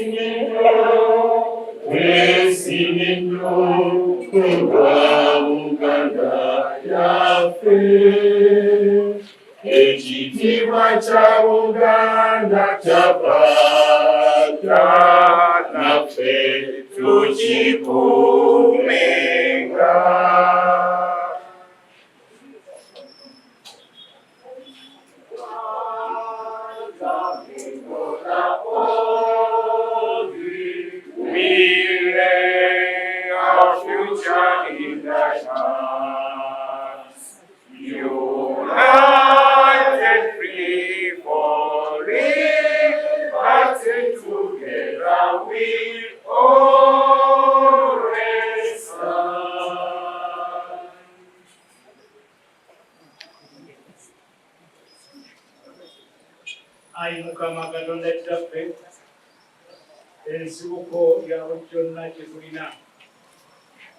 Weesimye nnyo, weesimye nnyo ku lwa Buganda yaffe. Ekitiibwa kya Buganda kyapata, naffe tukikuumenga. We lay our future in thy hands. United, free for liberty, together we always stand. Ayi Mukama Katonda Kitaffe, ensibuko ya buli kyonna kye tulina,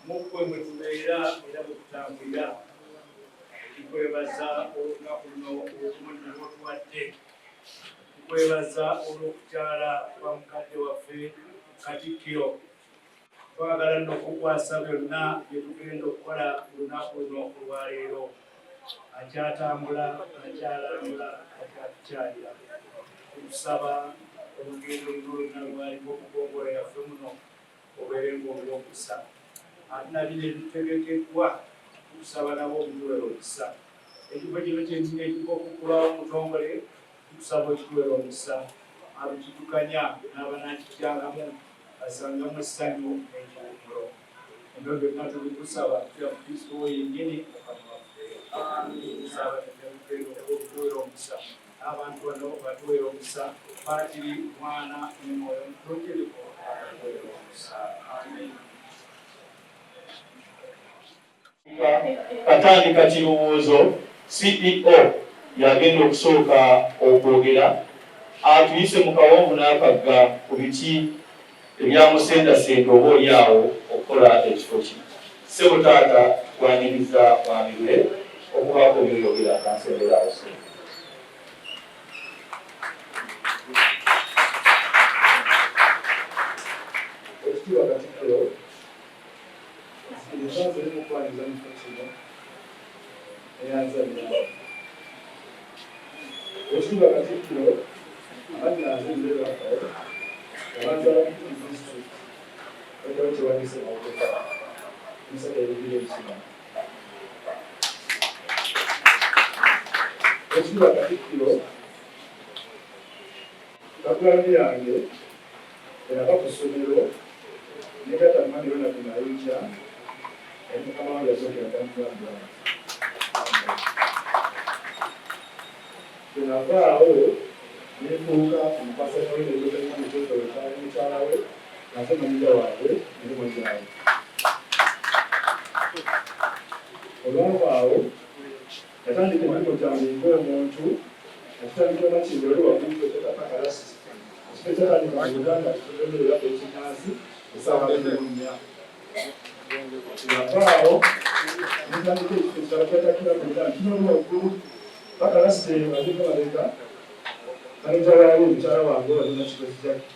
mu ggwe mwe tubeera era mwe tutambulira. Tukwebaza olunaku luno olulungi lw'otuwadde. Tukwebaza olw'okukyala kwa mukadde waffe Katikkiro. Twagala nno okukukwasa byonna bye tugenda okukola ku lunaku luno olwaleero. Akyatambula, akyalambula, akyatukyalira. Tukusaba olugendo luno lwonna lwaliko okugongola yaffe muno obeere ng'omuwa omukisa. Ate na bino ebitutegekeddwa tukusaba nabo obituweere omukisa. Ekifo kino kyennyini ekifo okuggulwawo omutongole tukusaba okituweere omukisa. Abikiddukanya n'abanaakijjangamu basangemu essanyu n'ekiwummulo. Ebyo byonna tubikusaba kutira mu Kristo wo yennyini Mukama waffe. Tusaba okutuweera omukisa n'abantu bano batuweera omukisa, Patiri, Mwana ne Mwoyo Mutuukirivu abatuweera omukisa. Amen. Katandika kirowoozo, CEO y'agenda okusooka okwogera atuyise mu kawonvu n'akagga ku biki ebyamusendasenda oba oli awo okukola ekifo kino. Ssebo taata tukwaniriza Mwami Lule okubaako by'oyogera kansembere awo ssebo. Ekitiibwa Katikkiro, Nzikiriza nziremu okukwaniriza mu kifo kino eyanzalira. Owekitiibwa Katikkiro, amannya nze Lule Raphael, nga banzaala Bugiri District, ekitabo kyewandiise Mawokota, omusajja y'ebibira ebisima. Owekitiibwa Katikkiro, background yange Bwe nava ku ssomero negatta ku Mwami Ronald Mayinja yali mukama wange yasookera ddala mu bulamu bwange. Bwe navaawo ne nfuuka omukwasaganya w'emirimu gya Mwami Geoffrey Lutaaya ne mukyala we nga nze maneja waabwe emirimu gyabwe. Olwavaawo natandika emirimu gyange ng'omuntu nga tutandikira Makindye wali waggulu ku ekya Pakalast ekifo ekyatandika mu Uganda kitondomere era ekinnansi essaawa 24. Yavaawo netandika ekifo ekirala kyatakira bonna kino oli waggulu Pakalast eyo agenda mabega maneja waayo mukyala wange walina Kigozi Jackie.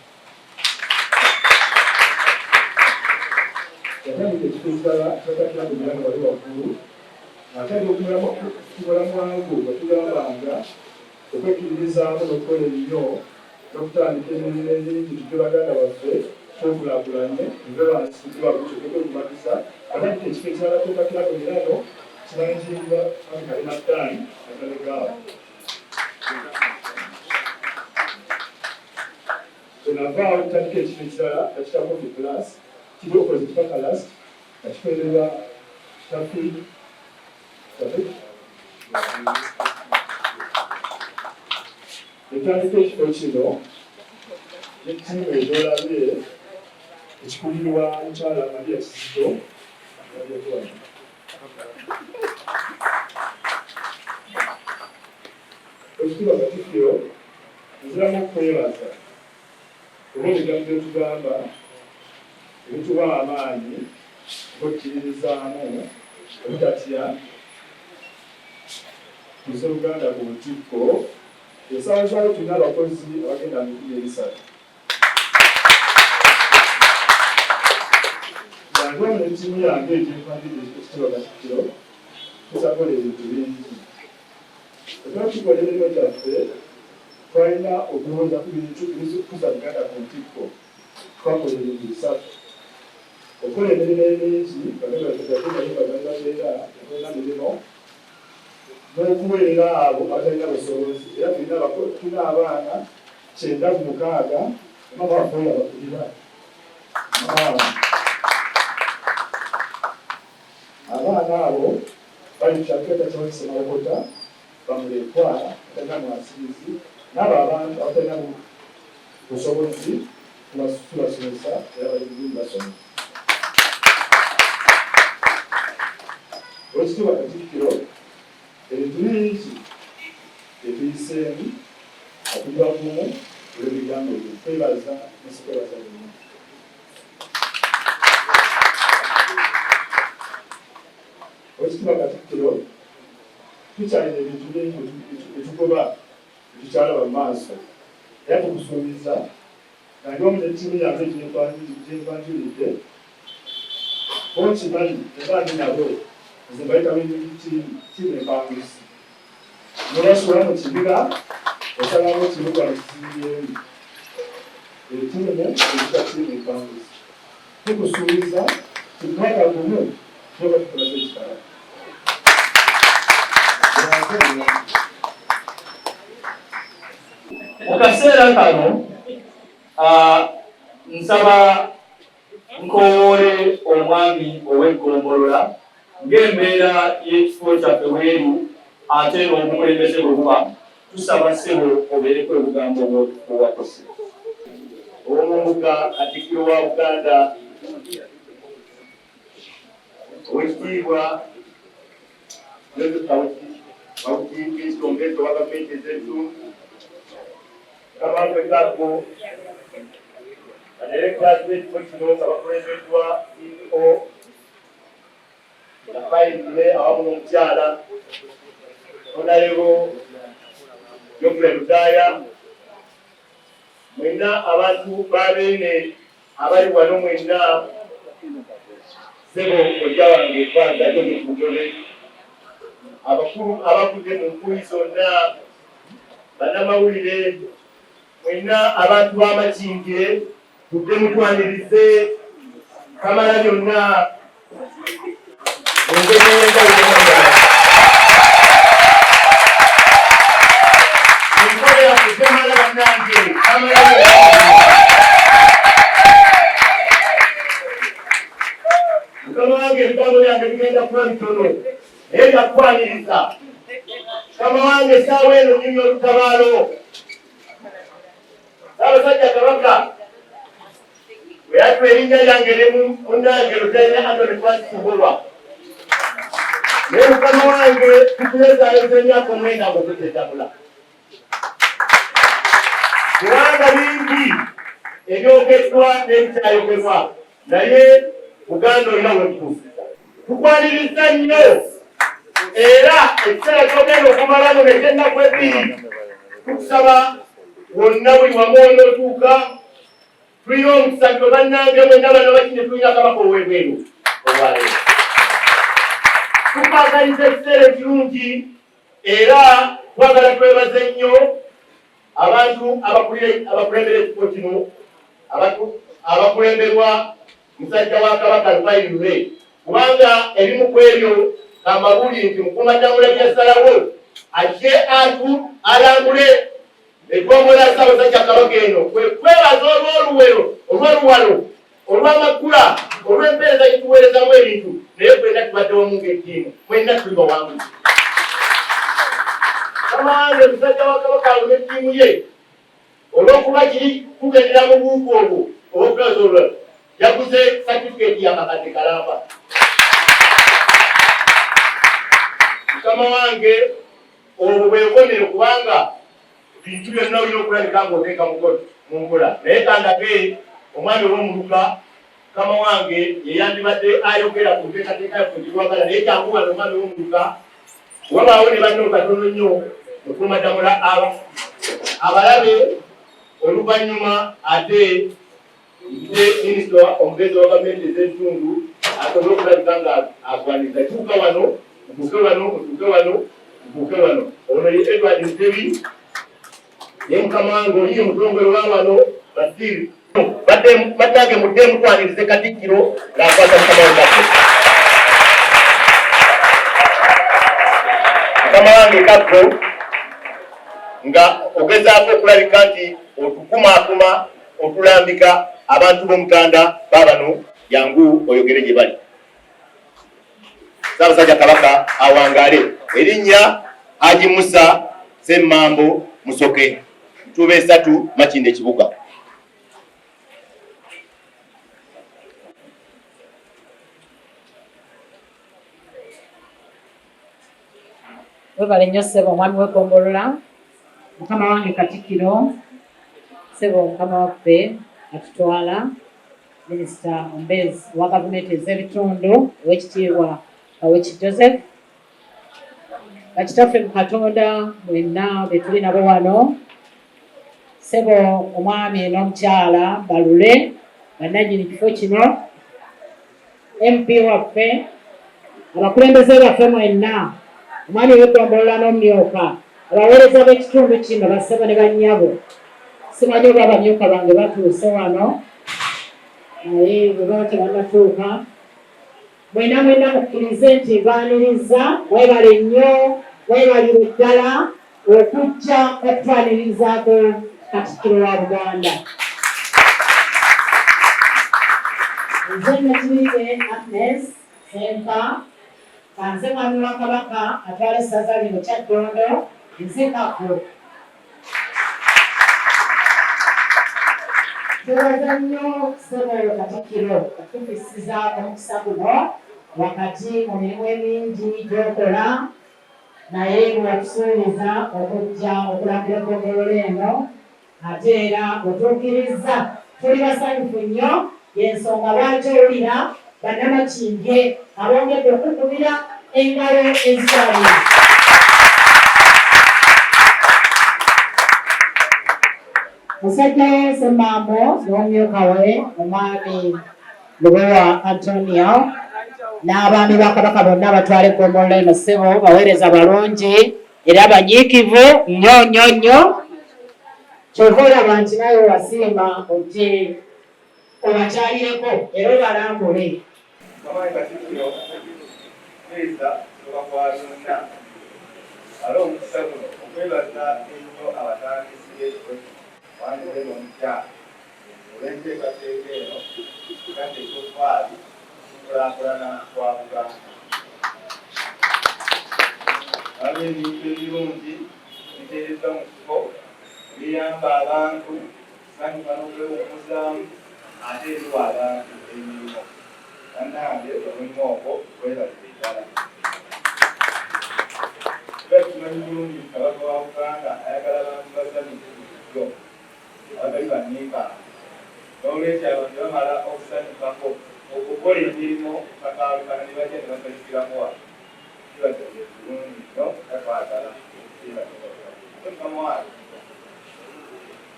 Yatandika ekifo ekirala kyatakira bonna nga wali waggulu Akyali ku mulamwa gwo watugambanga okwekkiririzaamu n'okukola ennyo n'okutandika emirimu emingi tujje baganda baffe twekulaakulanye tuve wansi tujje waggulu kyokka okwekubagiza. Watandika ekifo ekirala Toyota Club Mirano kimanagingibwa Mwami Kalema Dan Nakalegaawo. Bwe navaawo ntandika ekifo ekirala bakiyita Coffee Plus kiri opposite Pakalast nga kikolererwa Tafik Tafik Etandika ekifo kino ne ttiimu ez'olabye ekikulirwa mukyala Maria Kizito Ekitiibwa Katikkiro, nziramu okukwebaza olw'ebigambo by'otugamba ebituwa amaanyi okwekkiririzaamu obutatya tuuse Buganda ku ntikko. Essaawa zaayo tulina abakozi abagenda mu 300. Nga ndi wamu ne ttiimu yange egyenkwanjulidde ekitiibwa Katikkiro, tusobola ebintu bingi. Bwe tuba tukola emirimu gyaffe, twalina okulowooza ku bintu ebikuza Buganda ku ntikko. Twakola ebintu bisatu. Okukola emirimu emingi, baganda baffe bajje mayumba gaali babeera nga talina mirimu, n'okuweerera abo abatalina busobozi era tulina abaana 96 maama waffe oyo abakulira abaana abo bali ku kyalo kyakati Mawokota, bamulekwa abatalina mwasirizi n'abo abantu abatalina busobozi tubasomesa era bali bulungi basoma. Oweekitiibwa Katikkiro, ebintu bingi bye tuyiseemu nga tuli bagumu olw'ebigambo byo. Nkwebaza ne sikwebaza byonna. Oweekitiibwa Katikkiro, tukyalina ebintu bingi bye tugoba bye tukyalaba mu maaso era tukusuubiza nga ndi wamu ne ttiimu yange gye nkwanjulidde, bo nkimanyi bwe mba ndi nabo nze mbayita winning team, ttiimu empanguzi. N'obasuula mu kibira osalawo ekibuga ekizimbyemu. Eyo ttiimu eyitibwa ttiimu empanguzi. Tukusuubiza nti mu mwaka gumu tuba tukulaze ekitala. Mu kaseera kano nsaba nkowoole omwami ow'eggombolola ng'embeera y'ekifo kyaffe bweri ate n'obukulembeze bwe buba tusaba ssebo obeereko obugambo bw'otukuwakose. Ow'omumbuga Katikkiro wa Buganda Owekitiibwa Joseph Kawuki, Minisita omubeezi owa gavumenti ez'ebitundu, Mukama waffe Kaggo, badirekitazi b'ekifo kino nga bakulembeddwa CEO Rafael awamu n'omukyala Honarebo Geoffrey Lutaaya, mwenna abantu ba Beene abali wano mwenna, ssebo kojja wange Faaza Joseph Mugobe, abakulu abavudde mu nkuyi zonna, bannamawulire mwenna, abantu ba Makindye, tujje mutwanirize Kamala byonna mu ngeri ey'enjawulo. Enkola yaffe temala bannange, Kamala byonna. Mukama wange, ebigambo byange bigenda kuba bitono naye byakukwaniriza. Mukama wange, essaawa eno nnyumya olutabaalo. Ssaabasajja Kabaka bwe yatuwa erinnya lyange ne munnange Lutaina Anthony Francis Muhulwa, naye mukama wange tukulezaayeza emyaka 9 ng'otutetabula kubanga bingi ebyogeddwa n'ebikyayogerwa, naye Buganda olina wekutuusiza. Tukwaniriza nnyo era ekiseera ky'ogenda okumala muno eky'ennaku 2 tukusaba wonna buli wamu onootuuka. Tulina omukisa nti bannange mwenna bano bakine tulina Kabaka ow'ebweru olwaleero. Tukwagaliza ekiseera ekirungi era twagala twebaze nnyo abantu abakulembera ekifo kino abakulemberwa musajja wa Kabaka Lubayi Lule, kubanga ebimu ku ebyo kambabuulire nti Mukuumaddamula byasalawo ajje atu alambule eggombolola ya Ssaabasajja Kabaka eno kwe kwebaza olw'oluwero olw'oluwalo olw'amakula olw'empeereza gyetuweerezamu ebintu, naye ffenna tubadde wamu ng'ettiimu, mwenna tuli bawanguzi. Mukama wange musajja wa Kabaka awo ne ttiimu ye olw'okuba kiri kugendera mu buufu obwo obw'okulaza olulala yaguze satifikeeti ya kakadde kalamba. Mukama wange, obwo bwe bubonero kubanga bintu byonna olina okulabika ng'oteeka mu nkola, naye kandage omwami ow'omuluka mukama wange yeyandibadde ayogera ku nteekateeka yaffe gyetwagala, naye kyangu wano omwami ow'omuluka wabaawo ne banno katono nnyo Mukuumaddamula abalabe oluvannyuma ate mpite minisita omubeezi wa gavumenti ez'ebitundu. asobole okulabika nga akwaniriza. Tuuka wano, otuuke wano, otuuke wano, otuuke wano. Ono ye Edward Mutebi, ye mukama wange oli ye mutongole wa wano Basiri. Bannange muddeemu twanirize Katikkiro ng'akwata mukama we Kaggo. Mukama wange Kaggo, nga ogezaako okulabika nti otukumaakuma, otulambika abantu b'Omutanda baabano, jangu oyogere gye bali. Ssaabasajja Kabaka awangaale. Erinnya Haji Musa Semmambo Musoke, Ntuba esatu, Makindye Kibuga. Webale nnyo ssebo omwami w'eggombolola, mukama wange Katikkiro, ssebo mukama waffe atutwala, minisita omubeezi owa gavumenti ez'ebitundu ow'ekitiibwa Kawuki Joseph, bakitaffe mu Katonda mwenna be tuli nabo wano, ssebo omwami n'omukyala Balule bannannyini kifo kino, MP waffe, abakulembeze baffe mwenna, omwami w'eggombolola n'omumyuka, abaweereza b'ekitundu kino, bassebo ne bannyabo, simanyi oba abamyuka bange batuuse wano, naye bwe baba tebannatuuka, mwenna mwenna mukkirize nti mbaaniriza, mwebale nnyo, mwebalire ddala okujja okutwanirizaako Katikkiro wa Buganda. Nze Nakibinge Agnes Ssempa, nga nze mwami wa Kabaka atwala essaza lino Kyaddondo, nze Kaggo. Twebaza nnyo ssebo Katikkiro okutufissiza omukisa guno wakati mu mirimu emingi gy'okola naye bw'otusuubiza okujja okulambula eggombolola eno ate era otuukirizza, tuli basanyufu nnyo y'ensonga lwaki owulira Bannamakindye abongedde okukubira engalo enswaliro. Musajja we Ssemambo n'omumyuka we Omwami Lubowa Antonio n'abaami ba Kabaka bonna abatwala eggombolola eno, ssebo baweereza balungi era banyiikivu nnyo nnyo nnyo. Kyova olaba nti nawe wasiima ojje obakyalireko era obalambule. Mama Katikkiro, Minisita kusooka kwa byonna ale omukisa guno okwebaza ennyo abatandisi b'ekifo kino omwami we n'omukyala olw'enteekateeka eno egatta ettoffaali ku nkulaakulana kwa Buganda. Waliwo ebintu ebirungi ebiteereddwa mu kifo ebiyamba abantu okusanyuka n'okwewummuzaamu ate ebiwa abantu emirimu. Bannange omulimu ogwo gwebalire ddala. Tuba tukimanyi bulungi nti Kabaka wa Buganda ayagala bantu basanyufu bulijjo. Abatali banyiikaavu. N'olwekyo abantu bwe bamala okusanyukako, okukola emirimu bakaalukana ne bajja ne basanyukirako wano. Kiba kya kirungi nnyo era twagala okubeebaza. Ate mukama wange,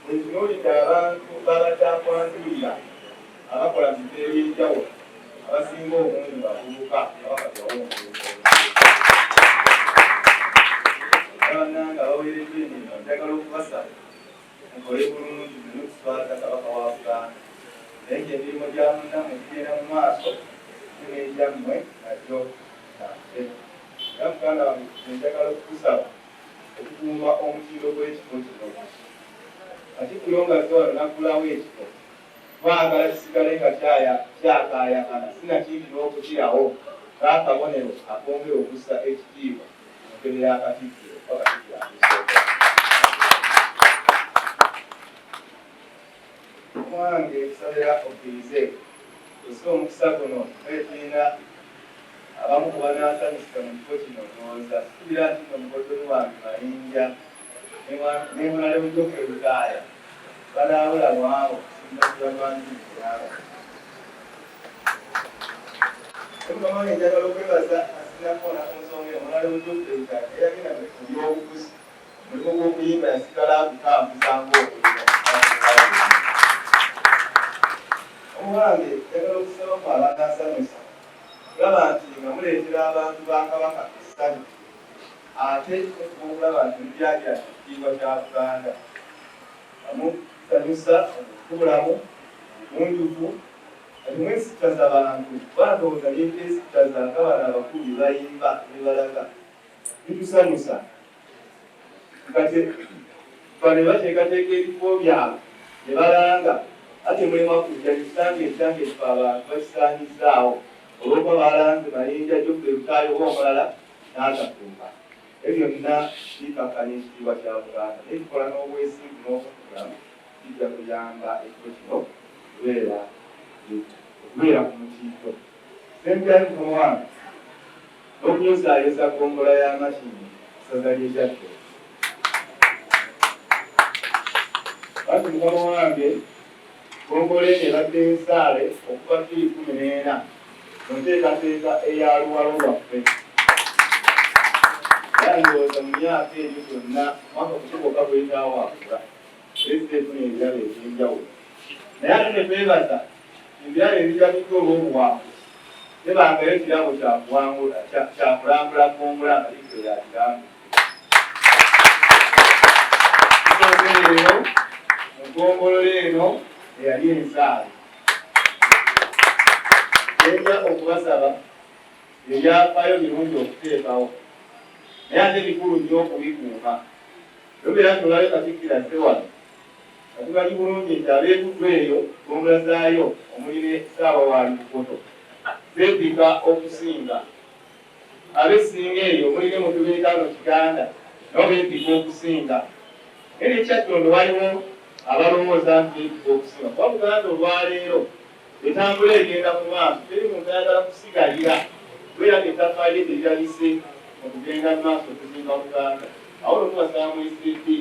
bwe ntunuulidde abantu b'abadde akwanjulira abakola mu bifo eby'enjawulo, abasinga obungi bavubuka Kabaka be yawa omulimu. Bannange abaweereddwa emirimu njagala okubasaba Mukole bulungi muleme kuswaza Kabaka wa Buganda. Naye nga emirimu gya munnammwe gigenda mu maaso ate n'egyammwe nagyo gitandike. Era muganda wange nze njagala okukusaba okukuuma omutindo gw'ekifo kino. Katikkiro ng'azze wano n'aggulawo ekifo, twagala kisigale nga kyakaayakana sinakindi n'okukirawo ng'akabonero akongera okussa ekitiibwa mu ntebe ya Katikkiro kuba Katikkiro atuuseeko. Mwange nsabira okkirize kozesa omukisa guno ffe tulina abamu ku banaasanyusa mu kifo kino ndowooza sisuubira nti nno mukoddomi wange Mayinja ne Honalebo Geoffrey Lutaaya banaabula mu abo okusinziira ku batwanjulidde. Mukama wange njagala okwebaza asinga kukoona ku nsonga eno Honalebo Geoffrey Lutaaya eyagenda mu byobufuzi omulimu gw'okuyimba yasigala agutambuza ng'omulimu. Omuwange njagala okusaba mwe abanaasanyusa. Okulaba nti nga muleetera abantu ba Kabaka essanyu ate mufuba okulaba nti mujaajaamya ekitiibwa kya Buganda nga musanyusa mu buntubulamu, mu bugunjufu nga temwesittaza bantu kuba ndowooza n'ebyesittaza nga bano abakulu bye bayimba ne bye balaga bitusanyusa. Kati bano bwe bateekateeka ebifo byabwe ne balanga ate mulemwa kujja ne tusanga ekya ng'ekifo abantu bakisaanyizzaawo olw'okuba baalanze Mayinja, Geoffrey Lutaaya oba omulala n'atatuuka. Ebyo byonna bikkakkanya ekitiibwa kya Buganda naye tukola n'obwesimbu n'obuntubulamu kijja kuyamba ekifo kino okubeera okubeera ku mutindo. Ssempyayo mukama wange n'okuyozaayoza ggombolola ya Makindye ssaza ly'e Kyaddondo. Anti mukama wange ggombolola eno ebadde nsaale okuva 2014 mu nteekateeka eya Luwalo Lwaffe. Era ndowooza mu myaka egyo gyonna mwaka gumu gwokka gw'etaawangula ezze efuna ebirabo eby'enjawulo. Naye ate ne twebaza ebirabo ebigabiddwa olw'obuwanguzi tebangayo kirabo kya kuwangula kya kulambula ggombolola nga Katikkiro y'akirambudde. Tusoose leero mu ggombolola eno eyali ensaale. Kyenja okubasaba ebyafaayo birungi okuteekawo naye ate bikulu nnyo okubikuuma. Lubeera nti olwaleero Katikkiro azze wano nga tumanyi bulungi nti ab'e Buddu eyo ggombolola zaayo omuli ne Ssaabawaali Bukoto zeepika okusinga ab'e Ssingo eyo omuli ne Mutubeetaano Kiganda nabo beepika okusinga naye ne Kyaddondo waliwo abalowooza nti beepika okusinga kuba Buganda olwaleero etambula egenda mu maaso teri muntu ayagala kusigalira kubeera nga ettaffaali lye terirabise mu kugenda mu maaso okuzimba Buganda. Awo nno tubasaba mwesibe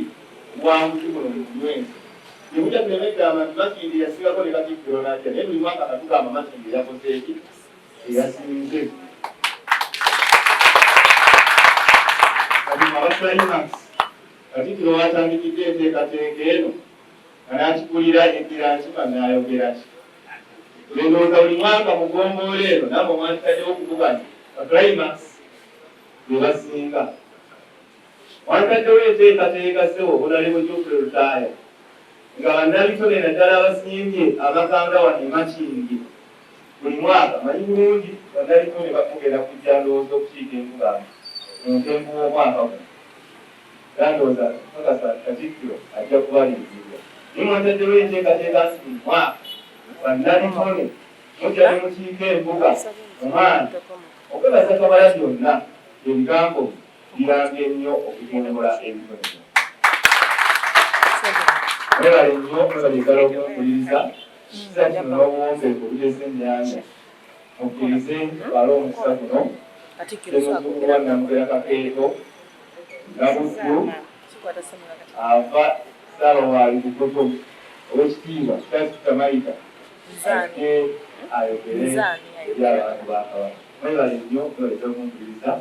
obuwanguzi buno mubunyweze. Tebujja tuleme kugamba nti Makindye yasingako ne Katikkiro n'ajja naye buli mwaka nga tugamba Makindye yakoze ki eyasinze. Kati mwe aba Climax, Katikkiro w'atandikidde enteekateeka eno nga n'akikulira yeddira Nkima n'ayogera ki? Nze ndowooza buli mwaka mu ggombolola eno nammwe mwanditaddewo okuvuganya ba Climax be basinga. Wanditaddewo enteekateeka ssebo Honalebo Geoffrey Lutaaya nga bannabitone naddala abasimbye amakanda wano e Makindye buli mwaka manyi bulungi bannabitone mugenda kujja ndowooza okukiika embuga mu Ntenvu w'omwaka guno era ndowooza nkakasa nti Katikkiro ajja kubalindirira naye mwanditaddewo enteekateeka nti buli mwaka bannabitone mujja ne mukiika embuga mu maanyi okwebaza Kamalabyonna ebigambo bye. Biyambye nnyo okutumbula ebitone byaffe. Mwebale nnyo, mwebale ddala okumpuliriza. Ekisa kino n'obuwombeefu obuteesa ennyanja, mukkirize ntwale omukisa guno nze muzzukulu wa Namugera Kakeeto Nabuddu ava Ssaabawaali Bukoto, Oweekitiibwa Charles Peter Mayiga ajje ayogere eri abantu ba Kabaka. Mwebale nnyo, mwebale ddala okumpuliriza.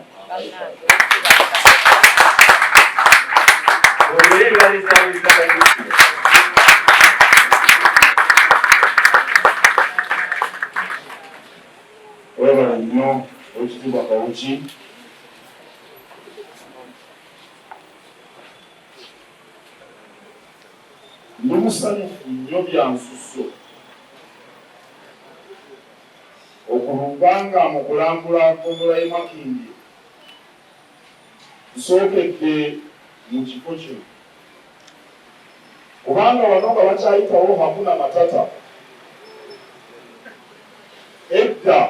Mwongere engalo ezaniriza Katikkiro. Webale nnyo Owekitiibwa Kawuki. Ndi musanyufu nnyo bya nsusso. Okuva nga mu kulambula ggombolola y'e Makindye nsookedde mu kifo kino kubanga wano nga wakyayitawo Hakuna Matata edda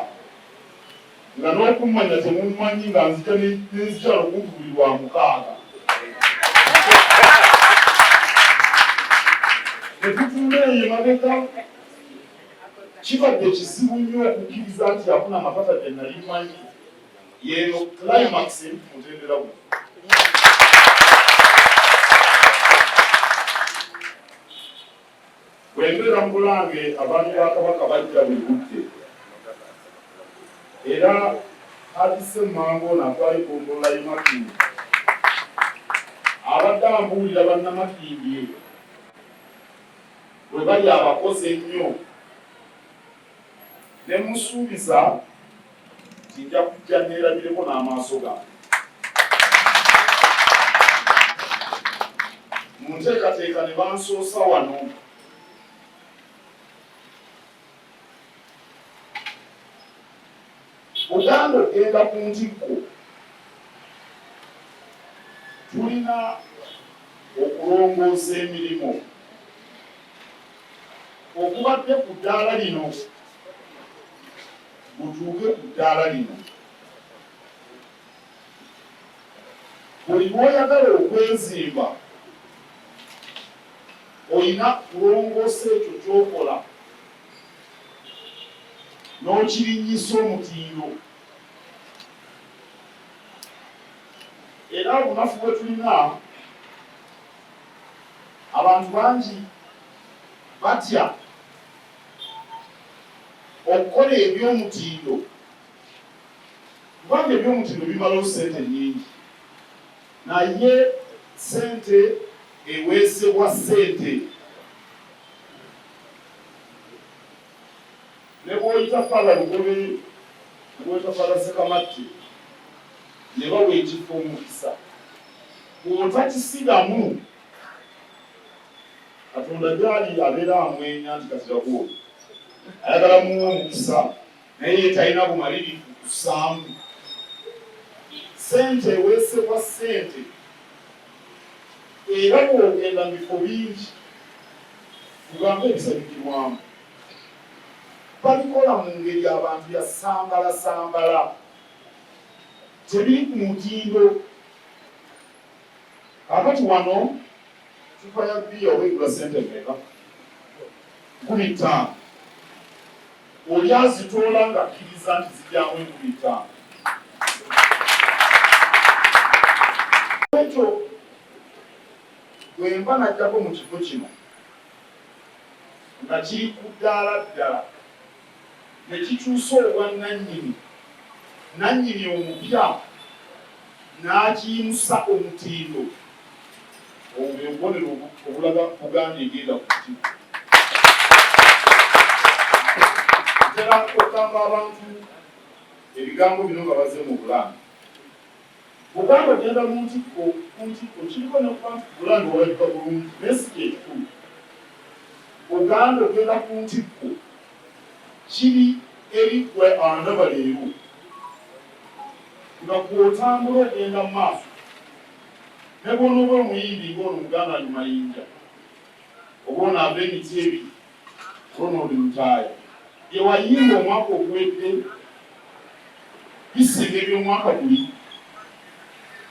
nga n'okummanya temummanyi nga nzija ne nzija wano kumpi buli Lwamukaaga ne tutuula eyo emabega. Kibadde kizibu nnyo okukkiriza nti Hakuna Matata gye nali mmanyi y'eno climax eri ku mutendera guno. Bwe mbeera mu Bulange abaami ba Kabaka bajja buli budde era Haji Ssemmango ono atwala eggombolola y'e Makindye abadde ambuulira Bannamakindye bwe bali abakozi ennyo ne mmusuubiza nti nja kujja neerabireko n'amaaso gange. Mu nteekateeka ne bansoosa wano. Buganda okugenda ku ntikko tulina okulongoosa emirimu okubadde ku ddaala lino gutuuke ku ddaala lino. Buli lw'oyagala okwezimba olina kulongoosa ekyo ky'okola n'okirinnyisa omutindo. Era obunafu bwe tulina, abantu bangi batya okukola eby'omutindo kubanga eby'omutindo bimalawo ssente nnyingi, naye ssente eweesebwa ssente. Ne bw'oyita Father Lugobe, ne bw'oyita Father Ssekamatte ne bawa ekifo omukisa, bw'otakisigamu Katonda gy'ali abeera amwenya nti kati laba oyo ayagala muwe omukisa naye ye talina bumalirivu kussaamu ssente eweesebwa ssente era bw'ogenda mu bifo bingi tugambe ebisanyukirwamu babikola mu ngeri abantu ya sambalasambala tebiri ku mutindo. Kaakati wano cupa ya bbiya oba egula ssente mmeka? 5000. Oli azitoola ng'akkiriza nti zigyamu 5000. Ekyo bwe mba najjako mu kifo kino nga kiri ku ddaala ddala ne kikyusa obwannannyini, nannyini omupya n'akiyimusa omutindo, obwo bwe bubonero obulaga Buganda egenda ku ntikko. Ntera okugamba abantu ebigambo bino nga bazze mu Bulange. Buganda ogenda mu ntikko, ku ntikko kiriko ne kuba nti Bulange walabika bulungi naye si kye kikulu. Buganda ogenda ku ntikko kiri eri ggwe andaba leero nga gw'otambula ogenda mu maaso ne bw'onooba omuyimbi ng'ono muganda wange Mayinja oba ono ava emiti ebiri Ronald Lutaaya bye wayimba omwaka oguwedde bisinga eby'omwaka guli,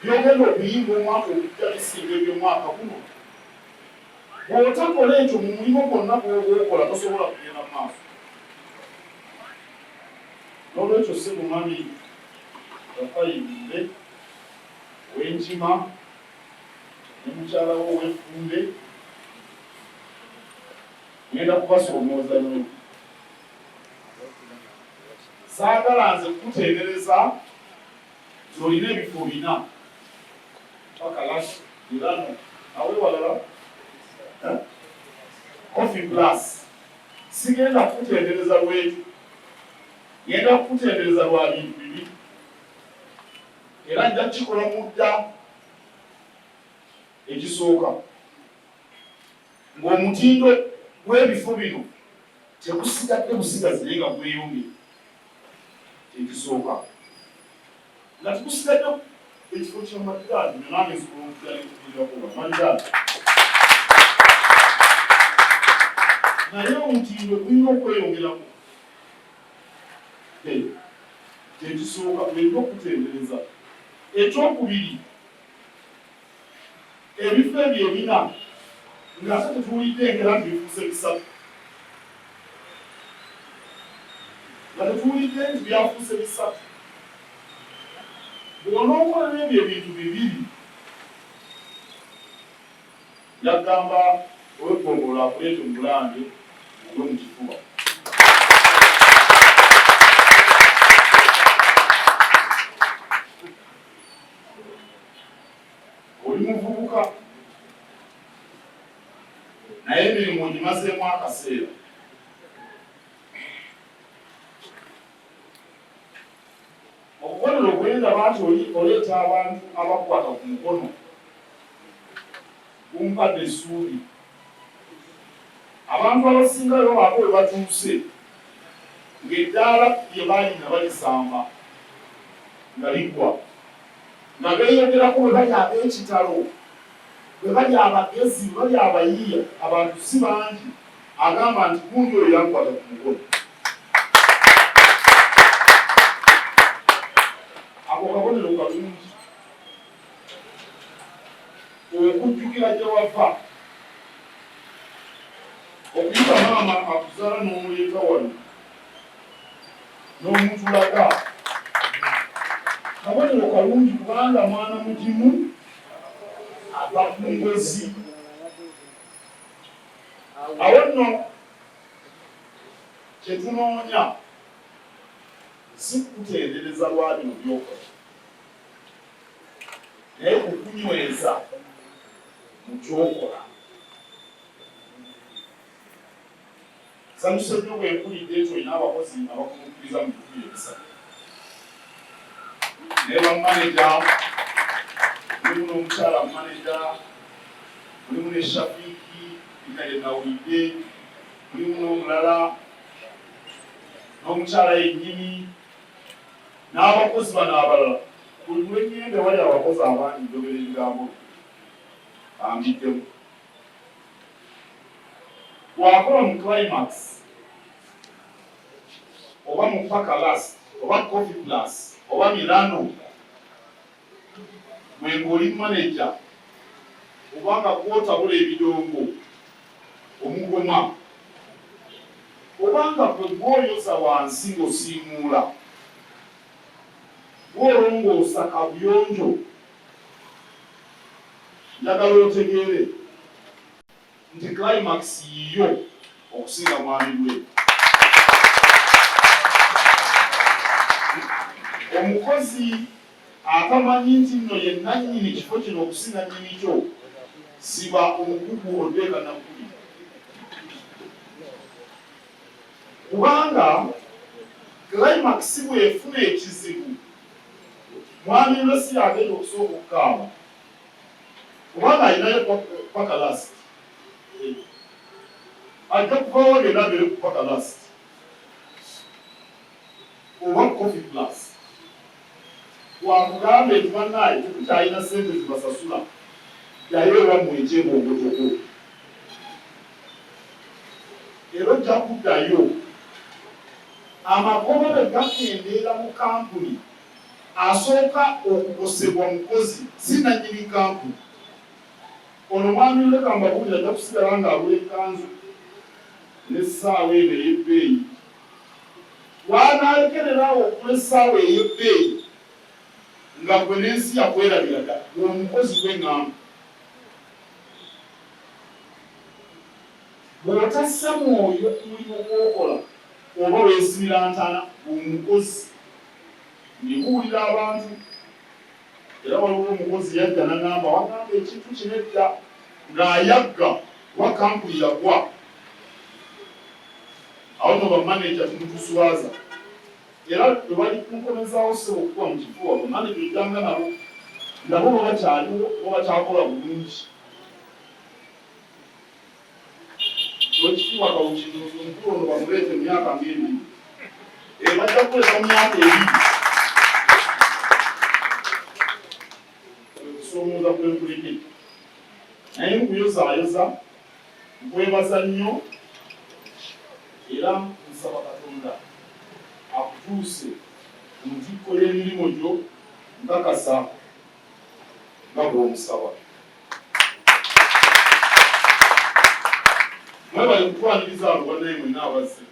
by'ogenda okuyimba omwaka ogujja bisinga eby'omwaka guno. Bw'otakola ekyo mu mulimu gwonna gw'oba okola tosobola kugenda mu maaso. N'olwekyo ssebo Mwami Rafayi Lule ow'Enkima ne mukyala we ow'Effumbe ngenda kubasoomooza nnyo. Saagala nze kukutendereza nti olina ebifo bina paka Lush, Milano, awe walala eh? Coffee Plus. Sigenda kukutendereza lwekyo, ngenda kukutendereza lwa bintu bibiri era nja kukikola mu dda ekisooka ng'omutindo gw'ebifo bino tegusigadde busigazi naye nga gweyongera kyekisooka nga tegusigadde ekifo kya malidaadi nange nsobola okujja nekubirirako malidaadi naye omutindo gulina okweyongerako kyekisooka olina okutendereza ekyokubiri Ebifo ebyo ebina ng'ate tetuwulidde enkeera nti bifuuse bisatu, nga tetuwulidde nti byafuuse bisatu. Bw'onookolera ebyo ebintu bibiri, yagamba ow'eggombolola akuleete mu Bulange ogwe mu kifuba. Oli muvubuka naye emirimu ogimazeemu akaseera. Bwe ndaba nti oli oleeta abantu abakwata ku mukono, gumpadde essuubi. Abantu abasingayo baako we batuuse ng'eddaala lye baalina balisamba nga liggwa, nga beeyogerako bwe bali ab'ekitalo, bwe bali abagezi, bwe bali abayiiya. Abantu si bangi agamba nti gundi oyo yankwata ku mukono. Ako kabonero kalungi okujjukira gye wava, okuyita maama akuzaala n'omuleeta wano n'omutulaga kabonero kalungi kubanga mwana mugimu ava ku ngozi. Awo nno kye tunoonya si kukutendereza lwa bino by'okola, naye kukunyweza mu ky'okola. Nsanyuse nnyo bwe mpulidde nti olina abakozi abakunukkiriza mu bikumi ebisatu. Ne bamaneja, mulimu n'omukyala maneja, mulimu ne Shafiiki linnya lye nawulidde, mulimu n'omulala n'omukyala yennyini n'abakozi bano abalala. Buli lwe ŋŋenda ewali abakozi abangi njogera ebigambo bino bambiddemu. Bw'akola mu Climax oba mu Pakalast oba Coffee Plus oba Milano, gwe ng'oli maneja oba nga gw'otabula ebidongo omugoma oba nga gwe gw'oyoza wansi ng'osiimuula, gw'olongoosa kabuyonjo, njagala otegeere nti Climax yiyo okusinga mwami Lwe. Omukozi atamanyi nti nno ye nnannyini kifo kino okusinga nnyini kyo, siba omugugu odde e Kannankuli. Kubanga Climax bw'efuna ekizibu, mwami Lwe si y'agenda okusooka okukaaba. Kubanga alinayo paka last. Ajja kuvaawo agende abeere ku paka last oba Coffee Plus. Wakugambe nti bannaaye tetukyalina ssente zibasasula, ddayo ewammwe ekyebongotoko. Era ojja kuddayo. Amagoba bwe gakendeera mu kampuni, asooka okukosebwa mukozi si nnannyini kkampuni. Ono Mwami Luleka mbabuulire ajja kusigala ng'agula ekkanzu n'essaawa eno ey'ebbeeyi. Bw'anaalekerera awo okugula essaawa ey'ebbeeyi nga ggwe n'ensi yakwerabira dda, ggwe omukozi gwe ŋŋamba. Bw'otassa mwoyo ku mulimu gw'okola oba weesimira ntaana ggwe omukozi. Ndibuulira abantu era waliwo omukozi yajja nangamba wagamba ekintu kino edda ng'ayagga kuba kampuni yagwa. Awo no bamaneja tumutuswaza era lwe bali kunkomezaawo ssebo okukuba mu kifuba bamaneja ojjanga nabo nabo babakyaliwo oba bakyakola bulungi. Owekitiibwa Kawuki ndowooza omukulu ono bamuleete mu myaka ng'ebiri. Eh, bajja kukuleeta mu myaka ebiri. Okusoomooza kwe nkuleke. Naye nkuyozaayoza, nkwebaza nnyo era nsaba Katonda akutuuse ku ntikko y'emirimu gyo nkakasa nga bw'omusaba. Mwebale kutwaniriza abo bannaye mwenna abazze.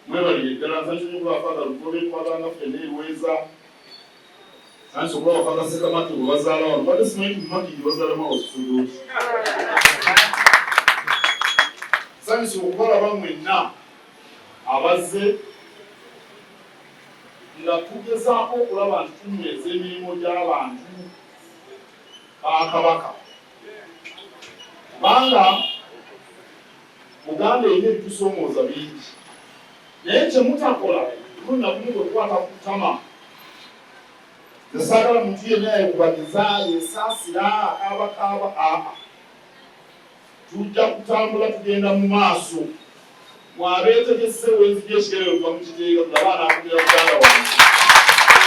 Mwebalire ddala. Nsanyuse nnyo okulaba Father Lugobe twabanga ffenna e Lweza. Nsanyuse okulaba Father Ssekamate gwe bazaala wano. Mbadde simanyi nti mu Makindye bazaalamu abasosodooti. Nsanyuse okubalaba mwenna abazze nga tugezaako okulaba nti tunyweza emirimu gy'abantu ba Kabaka kubanga Buganda erina ebitusoomooza bingi naye kye mutakola mulundi na gumu kwe kukwata ku ttama. Nze saagala muntu yenna yekubagiza, yesaasira, akaabakaaba. Aa, tujja kutambula tugenda mu maaso. Mwabeetegese wenzija ekigere kuva mu kiteeka tulabe anaakugira muganda wange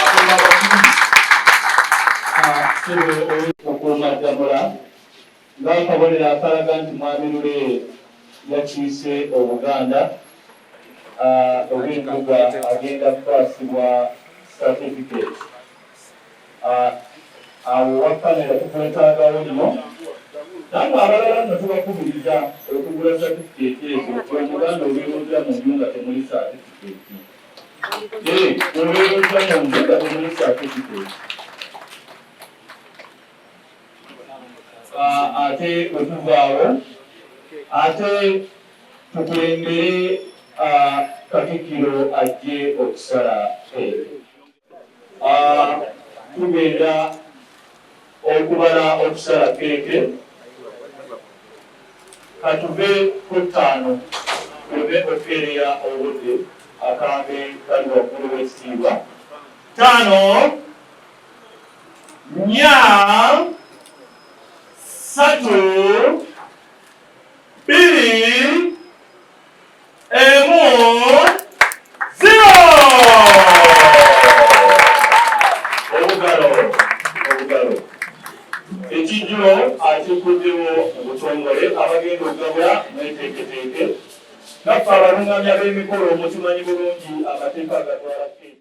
akola abakulu. Ssebo Omukuumaddamula, ng'akabonero akalaga nti Mwami Lule yakiise Obuganda, ow'embuga agenda kukwasibwa certificate. Awo owa kamera tukwetaagawo nnyo. Nammwe abalala nno tubakubiriza okugula satifikeeti ezo. Omuganda obeera otya mu nju nga temuli satifikeeti? Obeera otya mu nju nga temuli satifikeeti? Ate wetuvaawo ate tukulembere Katikkiro ajje okusala keeki. Tugenda okubala okusala keeke. Katuve ku ttaano tuleme okukeereya obudde, akambe kali waggulu w'ekitiibwa. Ttaano, nnya, ssatu, bbiri, 1, 0. Obugalo, obugalo. Ekijjulo akikuddewo mu butongole. Abagenda okugabula mweteeketeeke. Naffe abalungamya b'emikolo mukimanyi bulungi amateeka agatwala keeki.